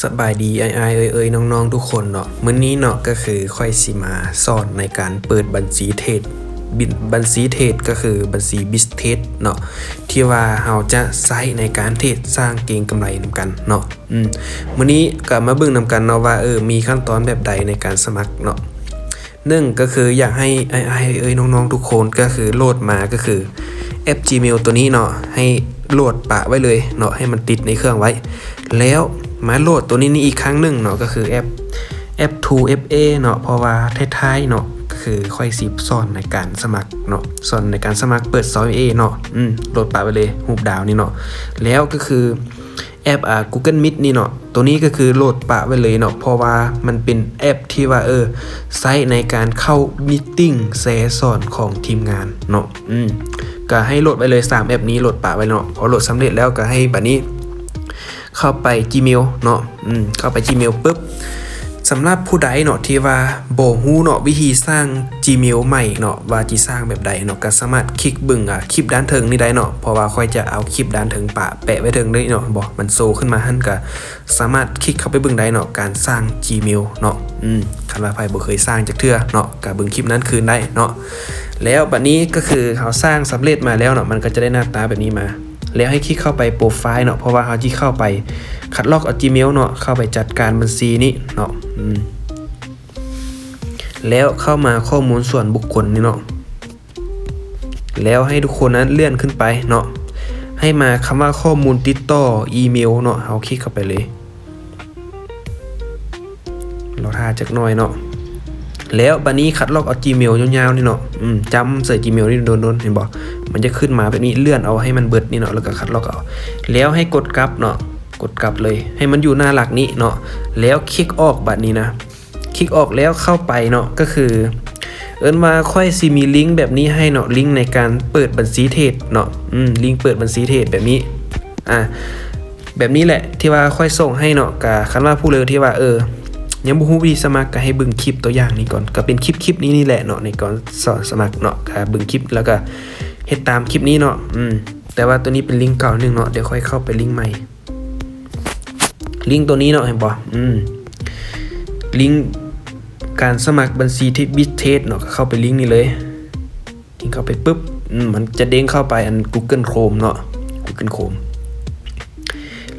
ສະບາຍດີອ້າຍໆ ເອີຍໆ ນ້ອງໆ ທຸກຄົນເນາະ. ມື້ນີ້ເນາະ ກໍຄືຂ້ອຍຊິມາສອນໃນການເປີດບັນຊີເທຣດ ບິນ ບັນຊີເທຣດ ກໍຄືບັນຊີບິດເທຣດເນາະ ທີ່ວ່າເຮົາຈະໃຊ້ໃນການເທຣດສ້າງເກັງກຳໄລນຳກັນເນາະ. ອືມ ມື້ນີ້ກໍມາເບິ່ງນຳກັນເນາະວ່າ ເອີ ມີຂັ້ນຕອນແບບໃດໃນການສະໝັກເນາະ. ໜຶ່ງ ກໍຄືຢາກໃຫ້ອ້າຍໆ ເອີຍໆ ນ້ອງໆ ທຸກຄົນ ກໍຄືໂຫຼດມາ ກໍຄືແອັບ Gmail ຕົວນີ້ເນາະ ໃຫ້ໂຫຼດປະໄວ້ເລີຍເນາະ ໃຫ້ມັນຕິດໃນເຄື່ອງໄວ້ ແລ້ວມາໂຫຼດຕົວນີ້ນີ້ອີກຄັ້ງໜຶ່ງເນາະ ກໍຄືແອັບ ແອັບ ທູເອັຟເອ ເນາະ. ເພາະວ່າທ້າຍໆ ເນາະ ກໍຄືຂ້ອຍຊິສອນໃນການສະໝັກເນາະ ສອນໃນການສະໝັກເປີດຊອງ ເອັຟເອ ເນາະ. ອືມ ໂຫຼດປະໄວ້ເລີຍ ຮູບດາວນີ້ເນາະ. ແລ້ວກໍຄື ແອັບ ອ່າ Google Meet ນີ້ເນາະ ຕົວນີ້ກໍຄືໂຫຼດປະໄວ້ເລີຍເນາະ ເພາະວ່າມັນເປັນແອັບທີ່ວ່າ ເອີ ໃຊ້ໃນການເຂົ້າມີດຕິງແຊສອນຂອງທີມງານເນາະ. ອືມ ກໍໃຫ້ໂຫຼດໄວ້ເລີຍ ສາມແອັບນີ້ໂຫຼດປະໄວ້ເນາະ. ພໍໂຫຼດສຳເລັດແລ້ວກໍໃຫ້ບັດນີ້ເຂົ້າໄປ Gmail ເນາະ. ອືມ ເຂົ້າໄປ Gmail ປຶບ ສຳລັບຜູ້ໃດເນາະ ທີ່ວ່າບໍ່ຮູ້ເນາະ ວິທີສ້າງ Gmail ໃໝ່ເນາະ ວ່າຊິສ້າງແບບໃດເນາະ ກໍສາມາດຄລິກເບິ່ງ ອ່າ ຄລິບດ້ານເທິງນີ້ໄດ້ເນາະ ເພາະວ່າຂ້ອຍຈະເອົາຄລິບດ້ານເທິງປະ ແປະໄວ້ເທິງນີ້ເນາະ ບໍ່ ມັນໂຊຂຶ້ນມາຫັ້ນ ກໍສາມາດຄລິກເຂົ້າໄປເບິ່ງໄດ້ເນາະ ການສ້າງ Gmail ເນາະ. ອືມ ຄັນວ່າໃຜບໍ່ເຄີຍສ້າງຈັກເທື່ອເນາະ ກໍເບິ່ງຄລິບນັ້ນຄືນໄດ້ເນາະ. ແລ້ວບັດນີ້ກໍຄືເຮົາສ້າງສຳເລັດມາແລ້ວເນາະ ມັນກໍຈະໄດ້ໜ້າຕາແບບນີ້ມາ. ແລ້ວໃຫ້ຄລິກເຂົ້າໄປໂປຣໄຟລ໌ເນາະ ເພາະວ່າເຮົາຊິເຂົ້າໄປຄັດລອກເອົາ Gmail ເນາະ ເຂົ້າໄປຈັດການບັນຊີນີ້ເນາະ. ອືມ ແລ້ວເຂົ້າມາຂໍ້ມູນສ່ວນບຸກຄົນນີ້ເນາະ ແລ້ວໃຫ້ທຸກຄົນນັ້ນເລື່ອນຂຶ້ນໄປເນາະ ໃຫ້ມາຄຳວ່າຂໍ້ມູນຕິດຕໍ່ອີເມວເນາະ ເຮົາຄລິກເຂົ້າໄປເລີຍ. ລໍຖ້າຈັກໜ້ອຍເນາະ ແລ້ວບັດນີ້ຄັດລອກເອົາ Gmail ຍາວໆ ນີ້ເນາະ. ອືມ ຈ້ຳໃສ່ Gmail ນີ້ດົນໆ ເຫັນບໍ່ ມັນຈະຂຶ້ນມາແບບນີ້ ເລື່ອນເອົາໃຫ້ມັນເບິດນີ້ເນາະ ແລ້ວກໍຄັດລອກເອົາ ແລ້ວໃຫ້ກົດກັບເນາະ ກົດກັບເລີຍ ໃຫ້ມັນຢູ່ໜ້າຫຼັກນີ້ເນາະ ແລ້ວຄລິກອອກ. ບັດນີ້ນະ ຄລິກອອກແລ້ວເຂົ້າໄປເນາະ ກໍຄືເອີ້ນວ່າຂ້ອຍຊິມີລິງແບບນີ້ໃຫ້ເນາະ ລິງໃນການເປີດບັນຊີເທຣດເນາະ. ອືມ ລິງເປີດບັນຊີເທຣດແບບນີ້ ອ່າ ແບບນີ້ແຫຼະ ທີ່ວ່າຂ້ອຍສົ່ງໃຫ້ເນາະ. ກະຄັນວ່າຜູ້ໃດທີ່ວ່າ ເອີ ຍັງບໍ່ຮູ້ວິທີສະໝັກ ກະໃຫ້ເບິ່ງຄລິບຕົວຢ່າງນີ້ກ່ອນ ກະເປັນຄລິບ ຄລິບນີ້ນີ້ແຫຼະເນາະ ໃນການສອນສະໝັກເນາະ. ກະເບິ່ງຄລິບ ແລ້ວກະເຮັດຕາມຄລິບນີ້ເນາະ. ອືມ ແຕ່ວ່າຕົວນີ້ເປັນລິງເກົ່າໜຶ່ງເນາະ ດຽວຂ້ອຍເຂົ້າໄປລິງໃໝ່. ລິງຕົວນີ້ເນາະ ເຫັນບໍ່? ອືມ ລິງການສະໝັກບັນຊີເທຣດ ບິດເທຣດເນາະ ກໍເຂົ້າໄປລິງນີ້ເລີຍ. ຄລິກເຂົ້າໄປປຶບ ອືມ ມັນຈະເດ້ງເຂົ້າໄປອັນ Google Chrome ເນາະ Google Chrome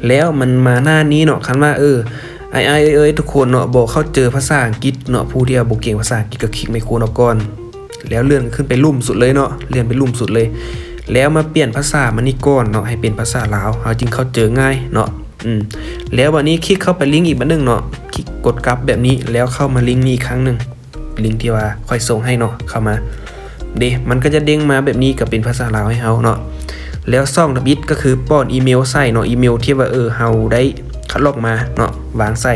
ແລ້ວມັນມາໜ້ານີ້ເນາະ. ຄັນວ່າ ເອີ ອ້າຍໆ ເອີຍໆ ທຸກຄົນເນາະ ບໍ່ເຂົ້າໃຈພາສາອັງກິດເນາະ ຜູ້ທີ່ວ່າບໍ່ເກັ່ງພາສາອັງກິດ ກໍຄລິກໄມໂຄນອອກກ່ອນ ແລ້ວເລື່ອນຂຶ້ນໄປລຸ່ມສຸດເລີຍເນາະ ເລື່ອນໄປລຸ່ມສຸດເລີຍ ແລ້ວມາປ່ຽນພາສາມານີ້ກ່ອນເນາະ ໃຫ້ເປັນພາສາລາວ ເຮົາຈຶ່ງເຂົ້າໃຈງ່າຍເນາະ. ອືມ ແລ້ວບັດນີ້ຄລິກເຂົ້າໄປລິງອີກບາດໜຶ່ງເນາະ ຄລິກກົດກັບແບບນີ້ ແລ້ວເຂົ້າມາລິງນີ້ອີກຄັ້ງໜຶ່ງ ລິງທີ່ວ່າຂ້ອຍສົ່ງໃຫ້ເນາະ ເຂົ້າມາເດ ມັນກໍຈະເດ້ງມາແບບນີ້ ກໍເປັນພາສາລາວໃຫ້ເຮົາເນາະ. ແລ້ວຊ່ອງທຳອິດກໍຄືປ້ອນອີເມວໃສ່ເນາະ ອີເມວທີ່ວ່າ ເອີ ເຮົາໄດ້ຄັດລອກມາເນາະ ວາງໃສ່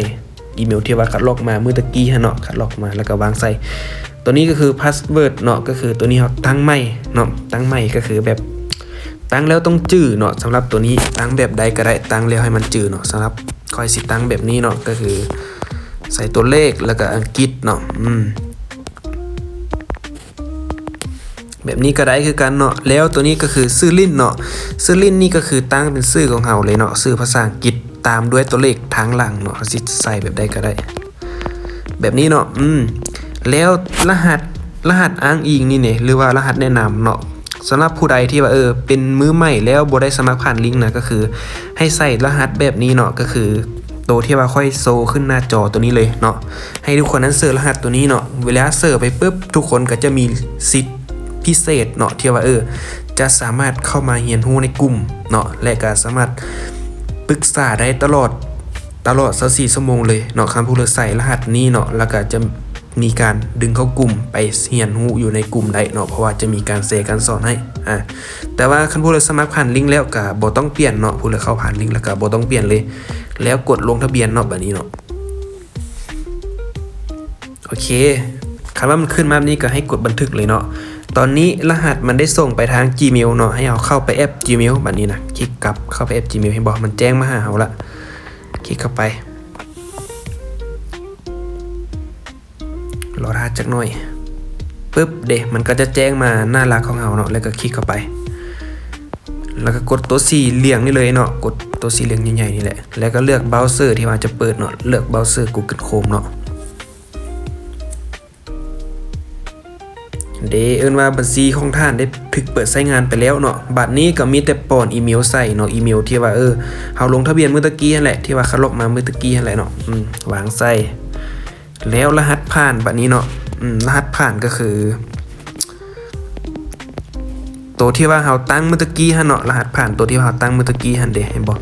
ອີເມວທີ່ວ່າຄັດລອກມາມື້ຕະກີ້ຫັ້ນເນາະ ຄັດລອກມາແລ້ວກໍວາງໃສ່. ຕົວນີ້ກໍຄືພາສເວີດເນາະ ກໍຄືຕົວນີ້ເຮົາຕັ້ງໃໝ່ເນາະ ຕັ້ງໃໝ່ກໍຄືແບບຕັ້ງແລ້ວຕ້ອງຈື່ເນາະ. ສຳລັບຕົວນີ້ຕັ້ງແບບໃດກໍໄດ້ ຕັ້ງແລ້ວໃຫ້ມັນຈື່ເນາະ. ສຳລັບຂ້ອຍຊິຕັ້ງແບບນີ້ເນາະ ກໍຄືໃສ່ຕົວເລກແລ້ວກໍອັງກິດເນາະ. ອືມ ແບບນີ້ກໍໄດ້ຄືກັນເນາະ. ແລ້ວຕົວນີ້ກໍຄືຊື່ຫຼິ້ນເນາະ ຊື່ຫຼິ້ນນີ້ກໍຄືຕັ້ງເປັນຊື່ຂອງເຮົາເລີຍເນາະ ຊື່ພາສາອັງກິດ ຕາມດ້ວຍຕົວເລກທາງຫຼັງເນາະ ເຮົາຊິໃສ່ແບບໃດກໍໄດ້ ແບບນີ້ເນາະ. ອືມ ແລ້ວລະຫັດ ລະຫັດອ້າງອີງນີ້ເນ ຫຼືວ່າລະຫັດແນະນຳເນາະ ສຳລັບຜູ້ໃດທີ່ວ່າ ເອີ ເປັນມືໃໝ່ແລ້ວບໍ່ໄດ້ສະໝັກຜ່ານລິງນະ ກໍຄືໃຫ້ໃສ່ລະຫັດແບບນີ້ເນາະ ກໍຄື ໂຕທີ່ວ່າຂ້ອຍໂຊຂຶ້ນໜ້າຈໍຕົວນີ້ເລີຍເນາະ ໃຫ້ທຸກຄົນນັ້ນເສີລະຫັດຕົວນີ້ເນາະ. ເວລາເສີໄປປຶບ ທຸກຄົນກໍຈະມີສິດພິເສດເນາະ ທີ່ວ່າ ເອີ ຈະສາມາດເຂົ້າມາຮຽນຮູ້ໃນກຸ່ມເນາະ ແລະ ກໍສາມາດປຶກສາໄດ້ຕະຫຼອດ ຕະຫຼອດຊາວສີ່ຊົ່ວໂມງເລີຍເນາະ ຄັນຜູ້ໃດໃສ່ລະຫັດນີ້ເນາະ. ແລ້ວກໍຈະມີການດຶງເຂົ້າກຸ່ມໄປຮຽນຮູ້ຢູ່ໃນກຸ່ມໄດ້ເນາະ ເພາະວ່າຈະມີການແຊການສອນໃຫ້. ອາ ແຕ່ວ່າຄັນຜູ້ໃດສະໝັກຜ່ານລິງແລ້ວກໍບໍ່ຕ້ອງປ່ຽນເນາະ ຜູ້ໃດເຂົ້າຜ່ານລິງແລ້ວກໍບໍ່ຕ້ອງປ່ຽນເລີຍ ແລ້ວກົດລົງທະບຽນເນາະ ບາດນີ້ເນາະ. ໂອເຄ ຄັນວ່າມັນຂຶ້ນມາແບບນີ້ກໍໃຫ້ກົດບັນທຶກເລີຍເນາະ. ຕອນນີ້ລະຫັດມັນໄດ້ສົ່ງໄປທາງ Gmail ເນາະ ໃຫ້ເຮົາເຂົ້າໄປແອັບ Gmail ບາດນີ້ນະ ຄລິກກັບເຂົ້າໄປແອັບ Gmail ເຫັນບໍ່ ມັນແຈ້ງມາຫາເຮົາລະ ຄລິກເຂົ້າໄປ ລໍຖ້າຈັກໜ້ອຍ ປຶບເດ ມັນກໍຈະແຈ້ງມາໜ້າຫຼັກຂອງເຮົາເນາະ ແລ້ວກໍຄລິກເຂົ້າໄປ ແລ້ວກໍກົດຕົວສີເຫຼືອງນີ້ເລີຍເນາະ ກົດ ໂຕສີເຫຼືອງໃຫຍ່ໆນີ້ແຫຼະ ແລ້ວກໍເລືອກເບຣາເຊີທີ່ວ່າຈະເປີດເນາະ ເລືອກເບຣາເຊີ Google Chrome ເນາະ. ເດ ເອີ້ນວ່າບັນຊີຂອງທ່ານໄດ້ຖືກເປີດໃຊ້ງານໄປແລ້ວເນາະ. ບັດນີ້ກໍມີແຕ່ປ້ອນອີເມວໃສ່ເນາະ, ອີເມວທີ່ວ່າ ເອີ ເຮົາລົງທະບຽນມື້ຕະກີ້ຫັ້ນແຫຼະ ທີ່ວ່າຄັດລອກມາມື້ຕະກີ້ຫັ້ນແຫຼະເນາະ. ອືມ ວາງໃສ່ ແລ້ວລະຫັດຜ່ານບັດນີ້ເນາະ. ອືມ ລະຫັດຜ່ານກໍຄື ໂຕທີ່ວ່າເຮົາຕັ້ງມື້ຕະກີ້ຫັ້ນເນາະ, ລະຫັດຜ່ານໂຕທີ່ວ່າເຮົາຕັ້ງມື້ຕະກີ້ຫັ້ນເດ ເຫັນບໍ່?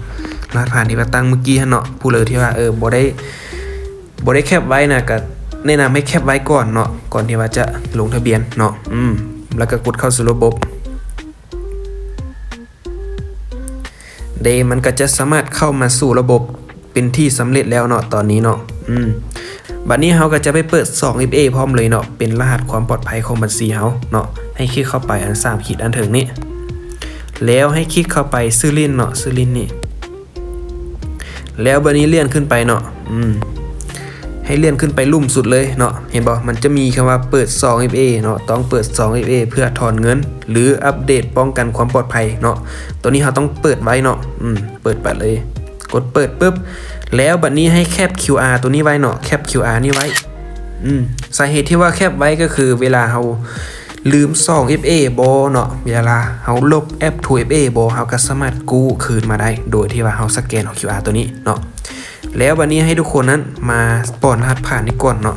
ລະຫັດຜ່ານທີ່ວ່າຕັ້ງມື້ກີ້ຫັ້ນເນາະ. ຜູ້ໃດທີ່ວ່າ ເອີ ບໍ່ໄດ້ ບໍ່ໄດ້ແຄັບໄວ້ນະ ກໍແນະນຳໃຫ້ແຄັບໄວ້ກ່ອນເນາະ ກ່ອນທີ່ວ່າຈະລົງທະບຽນເນາະ. ອືມ ແລ້ວກໍກົດເຂົ້າສູ່ລະບົບ ເດ ມັນກໍຈະສາມາດເຂົ້າມາສູ່ລະບົບເປັນທີ່ສຳເລັດແລ້ວເນາະ ຕອນນີ້ເນາະ. ອືມ ບັດນີ້ເຮົາກໍຈະໄປເປີດສອງເອັຟເອພ້ອມເລີຍເນາະ ເປັນລະຫັດຄວາມປອດໄພຂອງບັນຊີເຮົາເນາະ. ໃຫ້ຄລິກເຂົ້າໄປອັນສາມຂີດອັນເທິງນີ້ ແລ້ວໃຫ້ຄລິກເຂົ້າໄປຊື່ຫຼິ້ນເນາະ ຊື່ຫຼິ້ນນີ້ ແລ້ວບັດນີ້ເລື່ອນຂຶ້ນໄປເນາະ. ອືມ ໃຫ້ເລື່ອນຂຶ້ນໄປລຸ່ມສຸດເລີຍເນາະ ເຫັນບໍ່? ມັນຈະມີຄຳວ່າເປີດສອງເອັຟເອເນາະ ຕ້ອງເປີດສອງເອັຟເອເພື່ອຖອນເງິນ ຫຼື ອັບເດດປ້ອງກັນຄວາມປອດໄພເນາະ. ໂຕນີ້ເຮົາຕ້ອງເປີດໄວ້ເນາະ. ອືມ ເປີດໄປເລີຍ ກົດເປີດປຶບ ແລ້ວບັດນີ້ໃຫ້ແຄັບຄິວອາໂຕນີ້ໄວ້ເນາະ ແຄັບຄິວອານີ້ໄວ້. ອືມ ສາເຫດທີ່ວ່າແຄັບໄວ້ກໍຄືເວລາເຮົາລືມສອງເອັຟເອບໍ່ເນາະ ເວລາເຮົາລົບແອັບທູເອັຟເອບໍ່ ເຮົາກໍສາມາດກູ້ຄືນມາໄດ້ ໂດຍທີ່ວ່າເຮົາສະແກນເອົາຄິວອາໂຕນີ້ເນາະ. ແລ້ວບັດນີ້ໃຫ້ທຸກຄົນນັ້ນມາປ້ອນລະຫັດຜ່ານນີ້ກ່ອນເນາະ.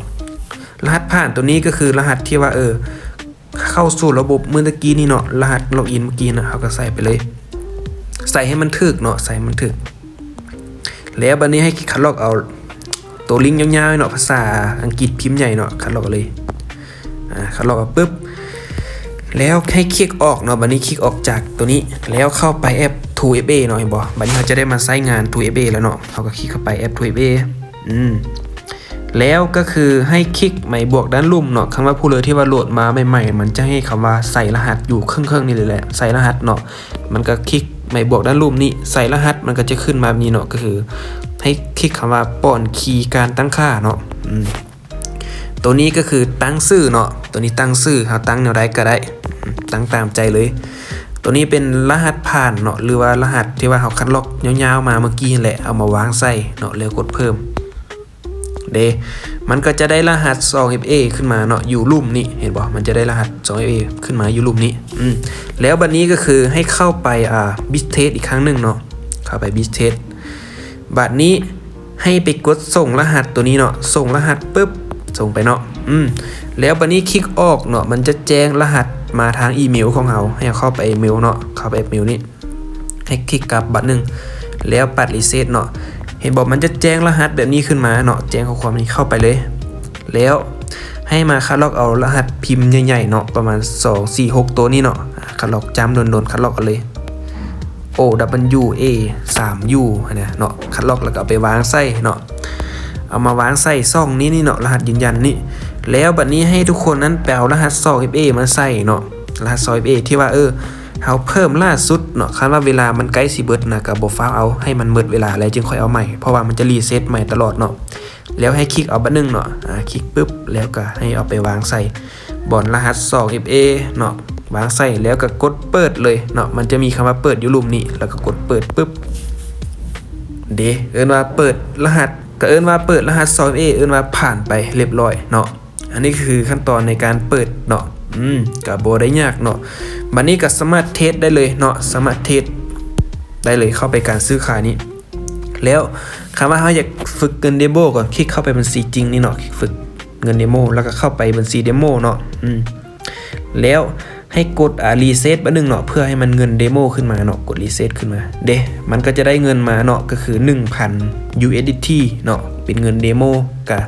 ລະຫັດຜ່ານໂຕນີ້ກໍຄືລະຫັດທີ່ວ່າ ເອີ ເຂົ້າສູ່ລະບົບມື້ຕະກີ້ນີ້ເນາະ ລະຫັດລັອກອິນມື້ກີ້ນະ ເຮົາກໍໃສ່ໄປເລີຍ ໃສ່ໃຫ້ມັນຖືກເນາະ ໃສ່ໃຫ້ມັນຖືກ. ແລ້ວບັດນີ້ໃຫ້ຄລິກຄັດລອກເອົາໂຕລິ້ງຍາວໆເນາະ ພາສາອັງກິດພິມໃຫຍ່ເນາະ ຄັດລອກເອົາເລີຍ. ອາ ຄັດລອກເອົາປຶບ ແລ້ວໃຫ້ຄລິກອອກເນາະ ບັດນີ້ຄລິກອອກຈາກໂຕນີ້ ແລ້ວເຂົ້າໄປແອັບທູເອັຟເອເນາະ ເຫັນບໍ່? ບັດນີ້ເຮົາຈະໄດ້ມາໃຊ້ງານທູເອັຟເອແລ້ວເນາະ ເຮົາກໍຄລິກເຂົ້າໄປແອັບທູເອັຟເອ. ອືມ ແລ້ວກໍຄືໃຫ້ຄລິກໄມບວກດ້ານລຸ່ມເນາະ. ຄັນວ່າຜູ້ໃດທີ່ວ່າໂຫຼດມາໃໝ່ໆ ມັນຈະໃຫ້ຄຳວ່າໃສ່ລະຫັດຢູ່ເຄິ່ງໆນີ້ເລີຍແຫຼະ ໃສ່ລະຫັດເນາະ. ມັນກໍຄລິກໄມບວກດ້ານລຸ່ມນີ້ ໃສ່ລະຫັດ ມັນກໍຈະຂຶ້ນມາແບບນີ້ເນາະ ກໍຄືໃຫ້ຄລິກຄຳວ່າປ້ອນຄີການຕັ້ງຄ່າເນາະ. ອືມ ໂຕນີ້ກໍຄືຕັ້ງຊື່ເນາະ ໂຕນີ້ຕັ້ງຊື່ ເຮົາຕັ້ງແນວໃດກໍໄດ້ ຕັ້ງຕາມໃຈເລີຍ. ໂຕນີ້ເປັນລະຫັດຜ່ານເນາະ ຫຼືວ່າລະຫັດທີ່ວ່າເຮົາຄັດລອກຍາວໆມາເມື່ອກີ້ຫັ້ນແຫຼະ ເອົາມາວາງໃສ່ເນາະ ແລ້ວກົດເພີ່ມ. ເດ ມັນກໍຈະໄດ້ລະຫັດສອງເອັຟເອຂຶ້ນມາເນາະ ຢູ່ລຸ່ມນີ້ ເຫັນບໍ່? ມັນຈະໄດ້ລະຫັດສອງເອັຟເອຂຶ້ນມາຢູ່ລຸ່ມນີ້. ອືມ ແລ້ວບັດນີ້ກໍຄືໃຫ້ເຂົ້າໄປ ອ່າ ບິດເທສອີກຄັ້ງໜຶ່ງເນາະ ເຂົ້າໄປບິດເທສ. ບັດນີ້ໃຫ້ໄປກົດສົ່ງລະຫັດໂຕນີ້ເນາະ ສົ່ງລະຫັດປຶບ ສົ່ງໄປເນາະ. ອືມ ແລ້ວບັດນີ້ຄລິກອອກເນາະ ມັນຈະແຈ້ງລະຫັດມາທາງອີເມວຂອງເຮົາ ໃຫ້ເຮົາເຂົ້າໄປເມວເນາະ ເຂົ້າໄປເມວນີ້ ໃຫ້ຄລິກກັບບາດໜຶ່ງ ແລ້ວປັດຣີເຊັດເນາະ. ເຫັນບໍ່? ມັນຈະແຈ້ງລະຫັດແບບນີ້ຂຶ້ນມາເນາະ ແຈ້ງຂໍ້ຄວາມນີ້ ເຂົ້າໄປເລີຍ. ແລ້ວໃຫ້ມາຄັດລອກເອົາລະຫັດພິມໃຫຍ່ໆເນາະ ປະມານສອງ ສີ່ ຫົກ ໂຕນີ້ເນາະ ຄັດລອກຈ້ຳດົນໆ ຄັດລອກເອົາເລີຍ ໂອດັບເບິນຢູເອສາມຢູຫັ້ນນະເນາະ ຄັດລອກແລ້ວກໍເອົາໄປວາງໃສ່ເນາະ ເອົາມາວາງໃສ່ຊ່ອງນີ້ນີ້ເນາະ ລະຫັດຢືນຢັນນີ້. ແລ້ວບັດນີ້ໃຫ້ທຸກຄົນນັ້ນໄປເອົາລະຫັດສອງເອັຟເອມາໃສ່ເນາະ ລະຫັດສອງເອັຟເອທີ່ວ່າ ເອີ ເຮົາເພີ່ມລ່າສຸດເນາະ. ຄັນວ່າເວລາມັນໃກ້ຊິເບິດນະ ກໍບໍ່ຟ້າວເອົາ ໃຫ້ມັນໝົດເວລາແລ້ວຈຶ່ງຄ່ອຍເອົາໃໝ່ ເພາະວ່າມັນຈະຣີເຊັດໃໝ່ຕະຫຼອດເນາະ. ແລ້ວໃຫ້ຄລິກເອົາບາດໜຶ່ງເນາະ ອາ ຄລິກປຶບ ແລ້ວກໍໃຫ້ເອົາໄປວາງໃສ່ບ່ອນລະຫັດສອງເອັຟເອເນາະ ວາງໃສ່ ແລ້ວກໍກົດເປີດເລີຍເນາະ. ມັນຈະມີຄຳວ່າເປີດຢູ່ລຸ່ມນີ້ ແລ້ວກໍກົດເປີດປຶບ ເດ ເອີ້ນວ່າເປີດລະຫັດ ກໍເອີ້ນວ່າເປີດລະຫັດສອງເອັຟເອ ເອີ້ນວ່າຜ່ານໄປຮຽບຮ້ອຍເນາະ. ອັນນີ້ຄືຂັ້ນຕອນໃນການເປີດເນາະ ອືມ ກໍບໍ່ໄດ້ຍາກເນາະ. ບັດນີ້ກໍສາມາດເທຣດໄດ້ເລີຍເນາະ ສາມາດເທຣດໄດ້ເລີຍ ເຂົ້າໄປການຊື້ຂາຍນີ້. ແລ້ວຄັນວ່າເຮົາຢາກຝຶກເງິນເດໂມ ກໍຄລິກເຂົ້າໄປບັນຊີຈິງນີ້ເນາະ ຄລິກຝຶກເງິນເດໂມ ແລ້ວກໍເຂົ້າໄປບັນຊີເດໂມເນາະ ອືມ ແລ້ວໃຫ້ກົດ ອາ ຣີເຊັດບາດໜຶ່ງເນາະ ເພື່ອໃຫ້ມັນເງິນເດໂມຂຶ້ນມາເນາະ ກົດຣີເຊັດຂຶ້ນມາ ເດ ມັນກໍຈະໄດ້ເງິນມາເນາະ ກໍຄືໜຶ່ງພັນຢູເອັສດີທີເນາະ ເປັນເງິນເດໂມ. ກະ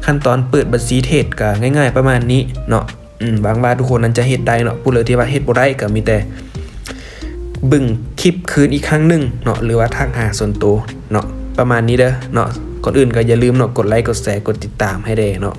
ຂັ້ນຕອນເປີດບັນຊີເທຣດກໍງ່າຍໆປະມານນີ້ເນາະ. ອືມ ຫວັງວ່າທຸກຄົນນັ້ນຈະເຮັດໄດ້ເນາະ ຜູ້ໃດທີ່ວ່າເຮັດບໍ່ໄດ້ກໍມີແຕ່ເບິ່ງຄລິບຄືນອີກຄັ້ງໜຶ່ງເນາະ ຫຼືວ່າທັກຫາສ່ວນໂຕເນາະ ປະມານນີ້ເດີເນາະ. ກ່ອນອື່ນກໍຢ່າລືມເນາະ ກົດໄລ ກົດແຊ ກົດຕິດຕາມໃຫ້ແດ່ເນາະ.